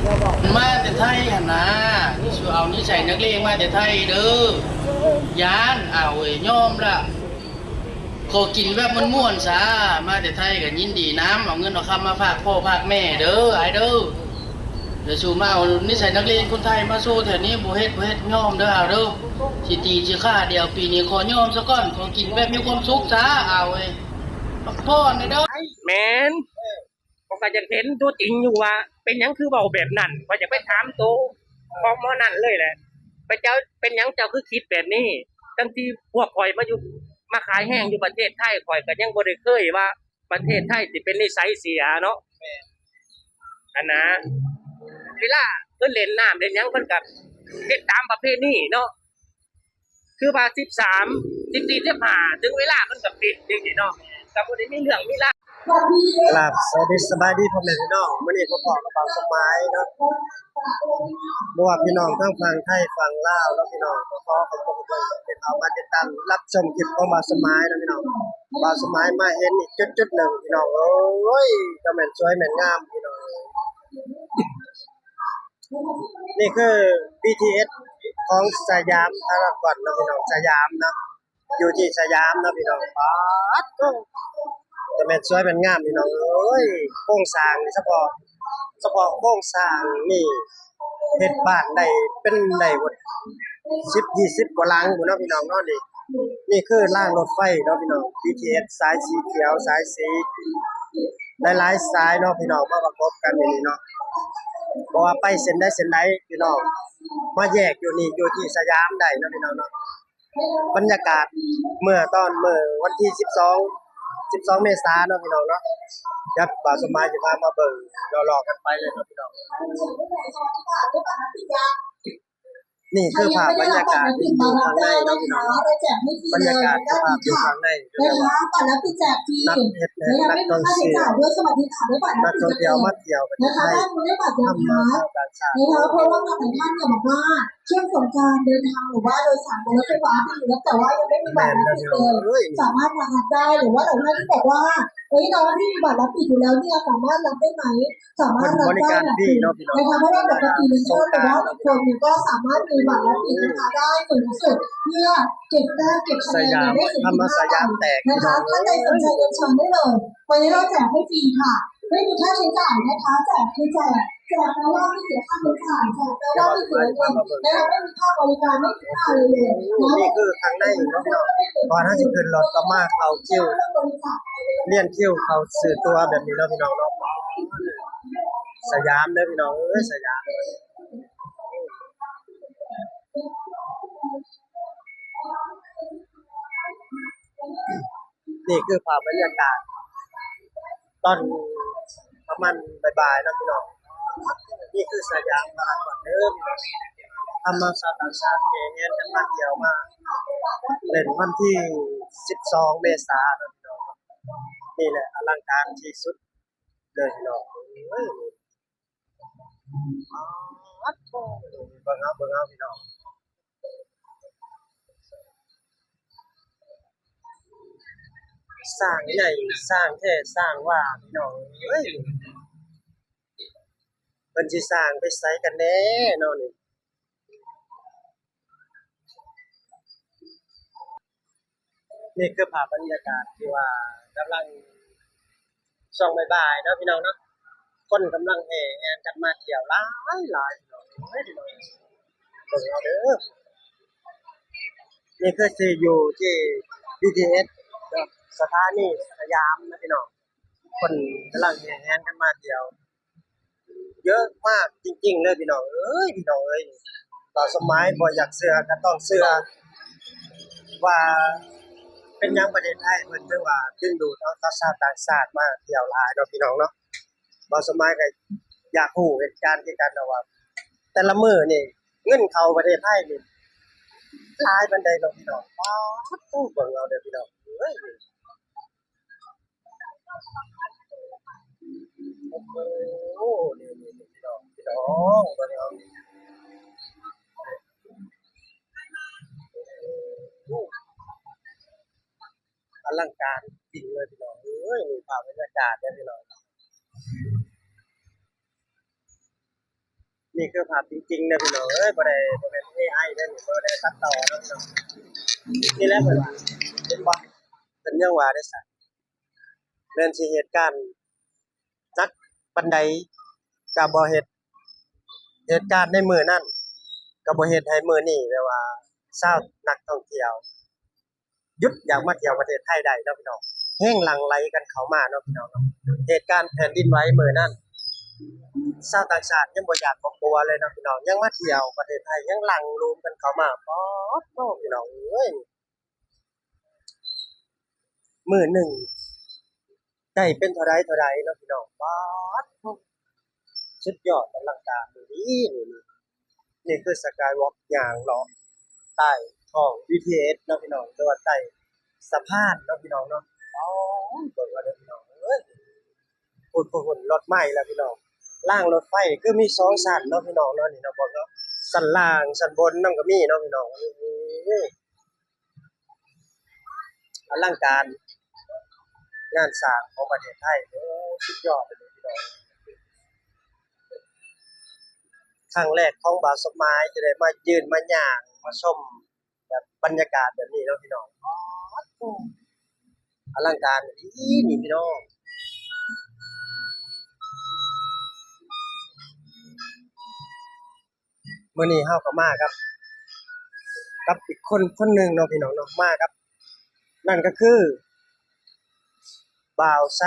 ມາແຕ່ໄທຫັ້ນນາ ຊິເອົານິໄສນັກເລງມາແຕ່ໄທເດີ. ຢ້ານ ອ້າວເອີຍ ຍອມລະ. ຂໍກິນແບບມ່ວນໆຊາ, ມາແຕ່ໄທກໍຍິນດີນຳ. ເອົາເງິນເອົາຄຳມາຝາກພໍ່ຝາກແມ່ເດີ ອ້າຍເດີ. ດຽວສູມາເອົານິໄສນັກເລງຄົນໄທມາໂຊແຖວນີ້ ບໍ່ເຮັດ ບໍ່ເຮັດ ຍອມເດີ ອ້າຍເດີ. ຊິຕີຊິຂ້າ ດຽວປີນີ້ຂໍຍອມສາກ່ອນ, ຂໍກິນແບບມີຄວາມສຸກຊາ ອ້າຍເອີຍ. ພັກຜ່ອນແດ່ເດີ. ແມ່ນ. ຂ້ອຍກໍຢາກເຫັນຕົວຈິງຢູ່ວ່າເປັນຫຍັງຄືເວົ້າແບບນັ້ນ. ຂ້ອຍຢາກໄປຖາມໂຕຂອງໝໍນັ້ນເລີຍແຫຼະ ເປັນເຈົ້າ ເປັນຫຍັງເຈົ້າຄືຄິດແບບນີ້? ທັງທີ່ພວກຂ້ອຍມາຢູ່ ມາຂາຍແຮງຢູ່ປະເທດໄທ ຂ້ອຍກໍຍັງບໍ່ໄດ້ເຄີຍວ່າປະເທດໄທຊິເປັນນິໄສເສຍເນາະ. ແມ່ນ. ອັນນະ ເວລາເພິ່ນຫຼິ້ນນ້ຳຫຼິ້ນຫຍັງ ເພິ່ນກໍເຮັດຕາມປະເພນີເນາະ. ຄືວ່າສິບສາມ ສິບສີ່ ສິບຫ້າ ເຖິງເວລາມັນກໍປິດຈັ່ງຊີ້ເນາະ ກໍບໍ່ໄດ້ມີເລື່ອງມີລາວ. ກາບສະຫວັດດີສະບາຍດີພໍ່ແມ່ພີ່ນ້ອງ, ມື້ນີ້ພົບພໍ້ກັບບ່າວສົມໝາຍເນາະ. ບໍ່ວ່າພີ່ນ້ອງທາງຝັ່ງໄທຝັ່ງລາວເນາະ ພີ່ນ້ອງກໍຂໍຂອບຄຸນທີ່ເຂົ້າມາຕິດຕາມຮັບຊົມຄລິບຂອງບ່າວສົມໝາຍເນາະ ພີ່ນ້ອງ. ບ່າວສົມໝາຍມາເຫັນອີກຈຸດໆໜຶ່ງ ພີ່ນ້ອງເອີຍ, ກໍແມ່ນສວຍແມ່ນງາມ ພີ່ນ້ອງ. ນີ້ຄື ບີທີເອສ ຂອງສະຫຍາມພາຣາກອນເນາະ ພີ່ນ້ອງ, ສະຫຍາມເນາະ, ຢູ່ທີ່ສະຫຍາມເນາະ ພີ່ນ້ອງ. ປາດໂທ້ ແຕ່ແມ່ນສວຍແມ່ນງາມ ພີ່ນ້ອງເອີຍ. ໂຄງສ້າງນີ້ສະເພາະ ສະເພາະໂຄງສ້າງນີ້ເຮັດບ້ານໄດ້ເປັນ ໄດ້ບໍ່ ສິບ ຊາວ ກວ່າຫຼັງພຸ້ນເນາະ ພີ່ນ້ອງເນາະ. ນີ້ ນີ້ຄືລາງລົດໄຟເນາະ ພີ່ນ້ອງ, ບີທີເອສ ສາຍສີຂຽວ ສາຍສີ ຫຼາຍໆສາຍເນາະ ພີ່ນ້ອງ ມາປະກົບກັນຢູ່ນີ້ເນາະ. ບໍ່ວ່າໄປເສັ້ນໃດເສັ້ນໃດ ພີ່ນ້ອງ ມາແຍກຢູ່ນີ້ ຢູ່ທີ່ສະຫຍາມໄດ້ເນາະ ພີ່ນ້ອງເນາະ. ບັນຍາກາດເມື່ອຕອນ ເມື່ອວັນທີສິບສອງ ສິບສອງເມສາເນາະ ພີ່ນ້ອງເນາະ. ດຽວບ່າວສົມໝາຍຊິພາມາເບິ່ງຫຼໍ່ໆກັນໄປເລີຍເນາະ ພີ່ນ້ອງ. ນີ້ຄືພາບບັນຍາກາດທີ່ຢູ່ຂ້າງໃນເນາະ ພີ່ນ້ອງເນາະ, ບັນຍາກາດສະພາບຢູ່ຂ້າງໃນ ຄືວ່ານັກເຮັດແລະນັກທ່ອງທ່ຽວ ນັກທ່ອງທ່ຽວມາທ່ຽວປະເທດໄທ ທັງຊາວຕ່າງຊາດ. นะคะ เพราะว่าหลายท่านเนี่ยบอกว่าช่วงสงกรานต์เดินทางหรือว่าโดยสารบนรถไฟฟ้าไปอยู่แล้ว แต่ว่ายังไม่มีบัตรรับสิทธิ์เลย สามารถมารับได้ หรือว่าหลายท่านที่บอกว่า เอ้ย น้องที่มีบัตรรับสิทธิ์อยู่แล้วเนี่ย สามารถรับได้ไหม สามารถรับได้นะ เพิ่นบริการฟรีเนาะ พี่น้อง นะคะ เพราะว่าปกติเนี่ย สงกรานต์ แต่ว่าบางคนเนี่ยก็สามารถมีบัตรรับสิทธิ์นะคะ ได้สูงสุดเพื่อเก็บแต้มเก็บคะแนนเนี่ยได้สูงสุดห้าใบนะคะ ท่านใดสนใจเรียนเชิญได้เลย วันนี้เราแจกให้ฟรีค่ะ ไม่มีค่าใช้จ่ายนะคะ แจกคือแจก แจกแปลว่าไม่เสียค่าใช้จ่าย แจกแปลว่าไม่เสียเงิน และไม่มีค่าบริการ ไม่มีค่าอะไรเลยนะ ນີ້ຄືຂ້າງໃນເນາະ ພີ່ນ້ອງ, ກ່ອນເຮົາຊິຂຶ້ນລົດກໍມາເຂົ້າຄິວ ລຽນຄິວເຂົ້າຊື້ຕົ໋ວແບບນີ້ເນາະ ພີ່ນ້ອງເນາະ. ສະຫຍາມເດີ ພີ່ນ້ອງເອີຍ ສະຫຍາມ. ນີ້ຄືພາບບັນຍາກາດຕອນປະມານບ່າຍໆເນາະ ພີ່ນ້ອງ. ນີ້ຄືສະຫຍາມພາຣາກອນເດີ ພີ່ນ້ອງ, ທຳມາຊາວຕ່າງຊາດແຫ່ແຫນກັນມາທ່ຽວ ມາຫຼິ້ນວັນທີສິບສອງເມສາເນາະ ພີ່ນ້ອງ. ນີ້ແຫຼະອະລັງການທີ່ສຸດເລີຍ ພີ່ນ້ອງເອີຍ. ປາດໂທ້ ເບິ່ງເອົາ ເບິ່ງເອົາ ພີ່ນ້ອງ, ສ້າງໃຫຍ່ສ້າງແທ້ສ້າງວ່າ ພີ່ນ້ອງເອີຍ. ເພິ່ນຊິສ້າງໄປໃສກັນແດ່ເນາະນີ້? ນີ້ຄືພາບບັນຍາກາດທີ່ວ່າກຳລັງຊ່ວງບ່າຍໆເນາະ ພີ່ນ້ອງເນາະ, ຄົນກຳລັງແຫ່ແຫນກັນມາທ່ຽວຫຼາຍໆ ພີ່ນ້ອງເອີຍ. ເບິ່ງເອົາເດີ ນີ້ຄືຊິຢູ່ທີ່ ບີທີເອສ ເນາະ ສະຖານີສະຫຍາມນະ ພີ່ນ້ອງ, ຄົນກຳລັງແຫ່ແຫນກັນມາທ່ຽວ ເຍາະມາກຈິງໆເລີຍ ພີ່ນ້ອງເອີຍ ພີ່ນ້ອງເອີຍ. ບ່າວສົມໝາຍບໍ່ຢາກເຊື່ອກໍຕ້ອງເຊື່ອ ວ່າເປັນຫຍັງປະເທດໄທເພິ່ນເຖິງວ່າດຶງດູດເອົາຊາວຕ່າງຊາດມາທ່ຽວຫຼາຍເນາະ ພີ່ນ້ອງເນາະ. ບ່າວສົມໝາຍກໍຢາກຮູ້ເຫດການຄືກັນເນາະ ວ່າແຕ່ລະມື້ນີ້ເງິນເຂົ້າປະເທດໄທນີ້ຫຼາຍປານໃດເນາະ ພີ່ນ້ອງ. ປາດໂທ້ ເບິ່ງເອົາເດີ ພີ່ນ້ອງເອີຍ. ໂອ້ໂຫ ນີ້ໆໆ ພີ່ນ້ອງ ພີ່ນ້ອງ ເບິ່ງເອົາ ອະລັງການຈິງເລີຍ ພີ່ນ້ອງເອີຍ. ນີ້ພາບບັນຍາກາດເດີ ພີ່ນ້ອງ. ນີ້ຄືພາບຈິງໆ ເດີພີ່ນ້ອງເອີຍ, ບໍ່ໄດ້ ບໍ່ແມ່ນເອໄອເດີນີ້, ບໍ່ໄດ້ຕັດຕໍ່ເນາະພີ່ນ້ອງ. ນີ້ແຫຼະເພິ່ນວ່າ ເຫັນບໍ່? ເພິ່ນຍັງວ່າໄດ້ຊະ ແມ່ນຊິເຫດການໜັກປານໃດກໍບໍ່ເຮັດ, ເຫດການໃນມື້ນັ້ນກໍບໍ່ເຮັດໃຫ້ມື້ນີ້ ແບບວ່າຊາວນັກທ່ອງທ່ຽວ ຢຸດຢາກມາທ່ຽວປະເທດໄທໄດ້ເນາະພີ່ນ້ອງ, ແຮ່ງຫຼັ່ງໄຫຼກັນເຂົ້າມາເນາະພີ່ນ້ອງເນາະ. ເຫດການແຜ່ນດິນໄຫວມື້ນັ້ນ ຊາວຕ່າງຊາດຍັງບໍ່ຢ້ານບໍ່ກົວເລີຍເນາະພີ່ນ້ອງ, ຍັງມາທ່ຽວປະເທດໄທ, ຍັງຫຼັ່ງໂລມກັນເຂົ້າມາ. ປາດໂທ້ ພີ່ນ້ອງເອີຍ, ມື້ໜຶ່ງໄດ້ເປັນເທົ່າໃດເທົ່າໃດເນາະພີ່ນ້ອງ. ປາດໂທ້ ສຸດຍອດອະລັງການອີ່ຫຼີ. ນີ້ຄືສະກາຍວອກ ຍ່າງເລາະໃຕ້ທ້ອງບີທີເອສເນາະພີ່ນ້ອງ, ຫຼືວ່າໃຕ້ສະພານເນາະພີ່ນ້ອງເນາະ. ໂອ້ຍ ເບິ່ງເອົາເດີພີ່ນ້ອງເອີຍ, ພຸ້ນໆໆ ລົດໄໝ້ແລ້ວພີ່ນ້ອງ. ລາງລົດໄຟຄືມີສອງຊັ້ນເນາະພີ່ນ້ອງເນາະ, ນີ້ເນາະ ເບິ່ງເນາະ, ຊັ້ນລ່າງ ຊັ້ນບົນນຳກໍມີເນາະພີ່ນ້ອງ. ອະລັງການງານສ້າງຂອງປະເທດໄທ. ໂອ້ ສຸດຍອດເລີຍພີ່ນ້ອງ, ຄັ້ງແລກຂອງບ່າວສົມໝາຍທີ່ໄດ້ມາຢືນມາຍ່າງມາຊົມແບບບັນຍາກາດແບບນີ້ເນາະພີ່ນ້ອງ. ອະລັງການອີ່ຫຼີນີ້ພີ່ນ້ອງ. ມື້ນີ້ເຮົາກໍມາກັບ ກັບອີກຄົນຄົນໜຶ່ງເນາະພີ່ນ້ອງເນາະ, ມາກັບ ນັ້ນກໍຄື ບ່າວໄຊ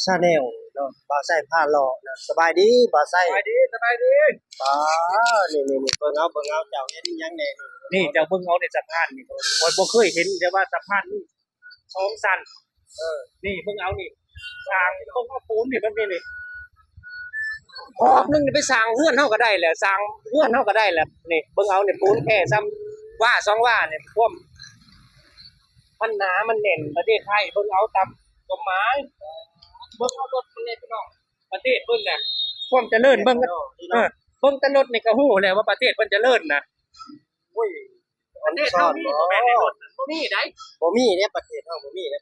Channel ເນາະ, ບ່າວໄຊພາເລາະເນາະ. ສະບາຍດີບ່າວໄຊ. ສະບາຍດີ ສະບາຍດີ. ອໍ ນີ້ໆໆ ເບິ່ງເອົາ ເບິ່ງເອົາ, ເຈົ້າເຫັນອີ່ຫຍັງແດ່ນີ້? ນີ້ເຈົ້າເບິ່ງເອົາໃນສະພານນີ້, ຂ້ອຍບໍ່ເຄີຍເຫັນເລີຍວ່າສະພານນີ້ ສອງຊັ້ນ. ເອີ ນີ້ເບິ່ງເອົານີ້, ສ້າງ ເບິ່ງເອົາປູນນີ້ ແບບນີ້ນີ້, ຮອບໜຶ່ງນີ້ໄປສ້າງເຮືອນເຮົາກໍໄດ້ແຫຼະ, ສ້າງເຮືອນເຮົາກໍໄດ້ແຫຼະ. ນີ້ເບິ່ງເອົານີ້, ປູນແຄ່ຊ່ຳວາສອງວານີ້, ຄວາມມັນໜາມັນແໜ້ນປະເທດໄທ. ເບິ່ງເອົາຕາມກົດໝາຍ, ເບິ່ງເອົາລົດເພິ່ນນີ້ພີ່ນ້ອງ, ປະເທດເພິ່ນນະ ຄວາມຈະເລີນ. ເບິ່ງ ເອີ ເບິ່ງແຕ່ລົດນີ້ກໍຮູ້ແລ້ວວ່າປະເທດເພິ່ນຈະເລີນນະ. ໂອ້ຍ ປະເທດເຮົາມີບໍ່ແມ່ນໃນລົດນັ້ນ ບໍ່ມີໃດ. ບໍ່ມີເດ້, ປະເທດເຮົາບໍ່ມີເດ້.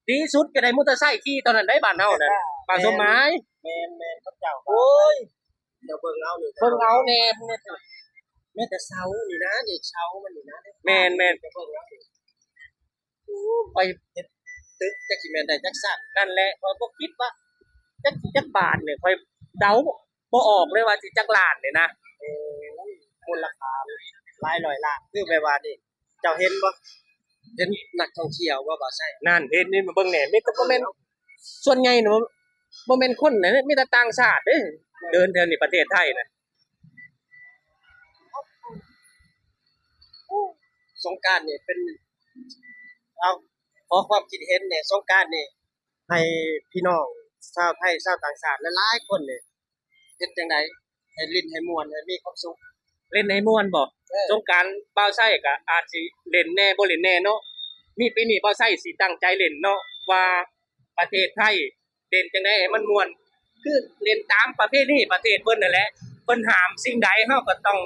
ດີສຸດກໍໄດ້ມໍເຕີໄຊຂີ່ເທົ່ານັ້ນໄດ໋ ບ້ານເຮົານັ້ນ. ແມ່ນ ບ້ານສົມໝາຍ. ແມ່ນໆ ເຂົາເຈົ້າ. ໂອ້ຍ ເຈົ້າເບິ່ງເອົານີ້ ເບິ່ງເອົາແດ່ ແມ່ນແຕ່ເສົານີ້ນະ ນີ້ເສົາມັນນີ້ນະ. ແມ່ນໆ ເຈົ້າເບິ່ງເອົານີ້. ໂອ້ ໄປເຮັດຕຶກຈັກຊິແມ່ນໄດ້ຈັກຊັ້ນ. ນັ້ນແຫຼະ ຂ້ອຍບໍ່ຄິດວ່າຈັກຊິຈັກບາດນີ້, ຂ້ອຍເດົາບໍ່ອອກເລີຍວ່າຊິຈັກລ້ານນີ້ນະ. ໂອ້ຍ ມູນລະຄ່າຫຼາຍຮ້ອຍລ້ານ ຄືແບບວ່ານີ້ ເຈົ້າເຫັນບໍ່? ເຫັນນັກທ່ອງທ່ຽວບໍ່ ບ່າວໄຊ? ນັ້ນ ເຫັນນີ້ ເບິ່ງແດ່ ມີແຕ່ບໍ່ແມ່ນ ສ່ວນໃຫຍ່ນະ ບໍ່ແມ່ນຄົນນະ ມີແຕ່ຕ່າງຊາດເດ້ ເດີນແຖວນີ້ ປະເທດໄທນະ. ສົງການນີ້ເປັນ ເອົາ ຂໍຄວາມຄິດເຫັນແດ່ ສົງການນີ້ໃຫ້ພີ່ນ້ອງຊາວໄທ ຊາວຕ່າງຊາດຫຼາຍໆຄົນນີ້ ເຮັດຈັ່ງໃດໃຫ້ຫຼິ້ນໃຫ້ມ່ວນ ໃຫ້ມີຄວາມສຸກ? ຫຼິ້ນໃຫ້ມ່ວນບໍ? ເອີ ສົງການບ່າວໄຊກໍອາດຊິຫຼິ້ນແດ່ ບໍ່ຫຼິ້ນແດ່ເນາະ. ມີປີນີ້ບ່າວໄຊຊິຕັ້ງໃຈຫຼິ້ນເນາະ ວ່າປະເທດໄທຫຼິ້ນຈັ່ງໃດໃຫ້ມັນມ່ວນ ຄືຫຼິ້ນຕາມປະເພນີປະເທດເພິ່ນນັ້ນແຫຼະ. ເພິ່ນຫ້າມສິ່ງໃດ ເຮົາກໍຕ້ອງ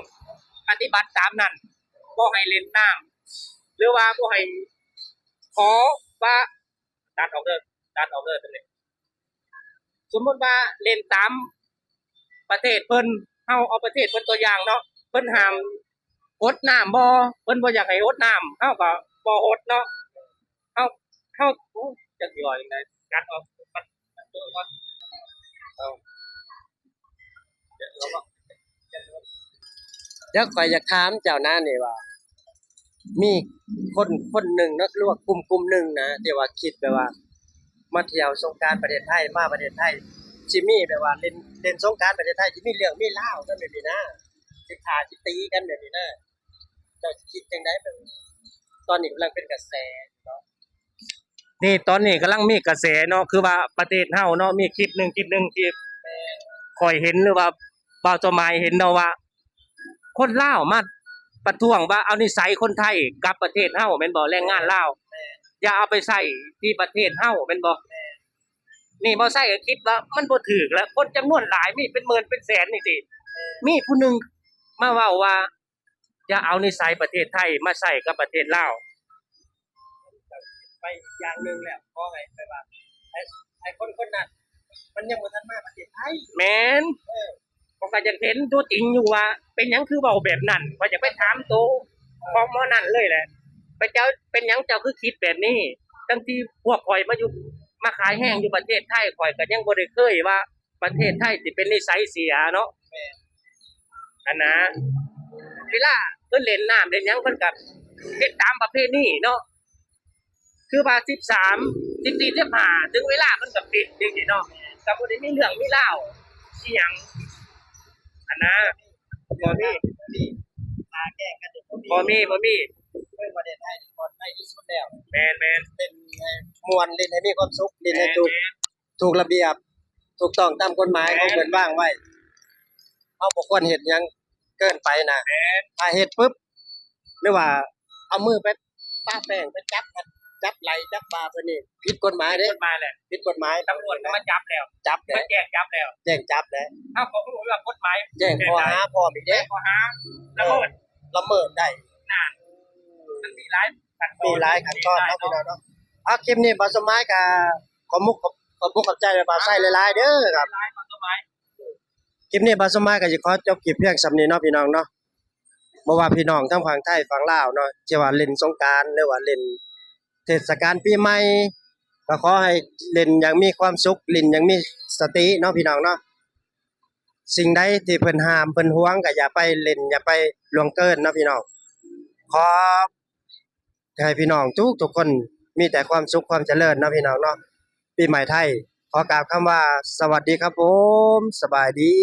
ປະຕິບັດຕາມນັ້ນ, ບໍ່ໃຫ້ຫຼິ້ນນ້ຳ ຫຼືວ່າບໍ່ໃຫ້ຂໍວ່າ ຕັດອອກເດີ ຕັດອອກເດີຕົວນີ້. ສົມມຸດວ່າຫຼິ້ນຕາມປະເທດເພິ່ນ ເຮົາເອົາປະເທດເພິ່ນຕົວຢ່າງເນາະ, ເພິ່ນຫ້າມຫົດນ້ຳບໍ່ ເພິ່ນບໍ່ຢາກໃຫ້ຫົດນ້ຳ ເຮົາກໍບໍ່ຫົດເນາະ. ເຮົາ ເຮົາ ໂອ້ ຈັກຊິເວົ້າຈັ່ງໃດ ຕັດອອກ ຕັດ ຕັດຕົວກ່ອນ ເອົາ. ດຽວຂ້ອຍຢາກຖາມເຈົ້ານະນີ້ວ່າ ມີຄົນຄົນໜຶ່ງເນາະ ຫຼືວ່າກຸ່ມກຸ່ມໜຶ່ງນະ ທີ່ວ່າຄິດແບບວ່າມາທ່ຽວສົງການປະເທດໄທ ມາປະເທດໄທ ຊິມີແບບວ່າຫຼິ້ນ ຫຼິ້ນສົງການປະເທດໄທ ຊິມີເລື່ອງມີລາວກັນແບບນີ້ນະ ຊິຂ້າຊິຕີກັນແບບນີ້ນະ ເຈົ້າຊິຄິດຈັ່ງໃດ? ແບບຕອນນີ້ກຳລັງເປັນກະແສເນາະ. ນີ້ຕອນນີ້ກຳລັງມີກະແສເນາະ ຄືວ່າປະເທດເຮົາເນາະ ມີຄລິບໜຶ່ງ ຄລິບໜຶ່ງທີ່ ແມ່ນ ຂ້ອຍເຫັນ ຫຼືວ່າບ່າວສົມໝາຍເຫັນເນາະ ວ່າຄົນລາວມາປະທ້ວງວ່າເອົານິໄສຄົນໄທກັບປະເທດເຮົາແມ່ນບໍ່? ແຮງງານລາວ ແມ່ນ ຢ່າເອົາໄປໃຊ້ທີ່ປະເທດເຮົາແມ່ນບໍ່? ແມ່ນ ນີ້ບໍ່ໃຊ້ ຄິດວ່າມັນບໍ່ຖືກແລ້ວ ຄົນຈຳນວນຫຼາຍ ມີເປັນໝື່ນເປັນແສນຈັ່ງຊີ້ ແມ່ນ ມີຜູ້ໜຶ່ງມາເວົ້າວ່າ ຢ່າເອົານິໄສປະເທດໄທມາໃຊ້ກັບປະເທດລາວ. ໄປອີກຢ່າງໜຶ່ງແລ້ວ ຂໍໃຫ້ແບບວ່າ ໃຫ້ ໃຫ້ຄົນຄົນນັ້ນ ມັນຍັງບໍ່ທັນມາປະເທດໄທ. ແມ່ນ ເອີ ຂ້ອຍກໍຢາກເຫັນຕົວຈິງຢູ່ວ່າເປັນຫຍັງຄືເວົ້າແບບນັ້ນ ຂ້ອຍຢາກໄປຖາມໂຕຂອງໝໍນັ້ນເລີຍແຫຼະ ເປັນເຈົ້າ ເປັນຫຍັງເຈົ້າຄືຄິດແບບນີ້ ທັງທີ່ພວກຂ້ອຍມາຢູ່ ມາຂາຍແຮງຢູ່ປະເທດໄທ ຂ້ອຍກໍຍັງບໍ່ໄດ້ເຄີຍວ່າປະເທດໄທຊິເປັນນິໄສເສຍເນາະ ແມ່ນ ຫັ້ນນະ ເວລາເພິ່ນຫຼິ້ນນ້ຳຫຼິ້ນຫຍັງ ເພິ່ນກໍເຮັດຕາມປະເພນີເນາະ ຄືວ່າສິບສາມ ສິບສີ່ ສິບຫ້າ ເຖິງເວລາເພິ່ນກໍປິດຈັ່ງຊີ້ເນາະ ກໍບໍ່ໄດ້ມີເລື່ອງມີລາວອີ່ຫຍັງຫັ້ນນະ ບໍ່ມີ ບໍ່ມີ ບໍ່ມີ ຄືປະເທດໄທນີ້ປອດໄພທີ່ສຸດແລ້ວ ແມ່ນໆ ເປັນ ເອີ່ ມ່ວນ ຫຼິ້ນໃຫ້ມີຄວາມສຸກ ຫຼິ້ນໃຫ້ຖືກ ແມ່ນໆ ຖືກລະບຽບ ຖືກຕ້ອງຕາມກົດໝາຍຂອງເພິ່ນວາງໄວ້ ເຮົາບໍ່ຄວນເຮັດຫຍັງເກີນໄປນະ ແມ່ນ ຖ້າເຮັດປຶບ ຫຼືວ່າເອົາມືໄປປະແປ້ງ ໄປຈັບຫັ້ນ ຈັບໄຫຼ່ຈັບບ່າເພິ່ນນີ້ຜິດກົດໝາຍເດ້ ຜິດກົດໝາຍແຫຼະ ຜິດກົດໝາຍ ຕຳຫຼວດກໍມາຈັບແລ້ວ ຈັບແຫຼະ ແຈ້ງຈັບແລ້ວ ແຈ້ງຈັບແຫຼະ ເຮົາກໍຮູ້ວ່າກົດໝາຍ ແຈ້ງຂໍ້ຫາພ້ອມອີກເດ້ ແຈ້ງຂໍ້ຫາລະເມີດ ເອີ ລະເມີດໄດ້ ນັ້ນ ມັນມີຫຼາຍຂັ້ນຕອນ ມີຫຼາຍຂັ້ນຕອນເນາະ ພີ່ນ້ອງເນາະ ເອົາ ຄລິບນີ້ບ່າວສົມໝາຍກໍຂອບມຸກ ຂອບມຸກຂອບໃຈບ່າວໄຊຫຼາຍໆເດີຄັບ ຄລິບນີ້ບ່າວສົມໝາຍກໍຊິຂໍຈົບຄລິບພຽງສ່ຳນີ້ເນາະ ພີ່ນ້ອງເນາະ ບໍ່ວ່າພີ່ນ້ອງທັງຝັ່ງໄທຝັ່ງລາວເນາະ ທີ່ວ່າຫຼິ້ນສົງການ ຫຼືວ່າຫຼິ້ນເທດສະການປີໃໝ່ ກໍຂໍໃຫ້ຫຼິ້ນຢ່າງມີຄວາມສຸກ ຫຼິ້ນຢ່າງມີສະຕິເນາະ ພີ່ນ້ອງເນາະ ສິ່ງໃດທີ່ເພິ່ນຫ້າມເພິ່ນຫວງກໍຢ່າໄປຫຼິ້ນ ຢ່າໄປລ່ວງເກີນເນາະ ພີ່ນ້ອງ ຂໍໃຫ້ພີ່ນ້ອງທຸກໆຄົນມີແຕ່ຄວາມສຸກຄວາມຈະເລີນເນາະ ພີ່ນ້ອງເນາະ ປີໃໝ່ໄທ ຂໍກ່າວຄຳວ່າ ສະຫວັດດີຄັບຜົມ ສະບາຍດີ.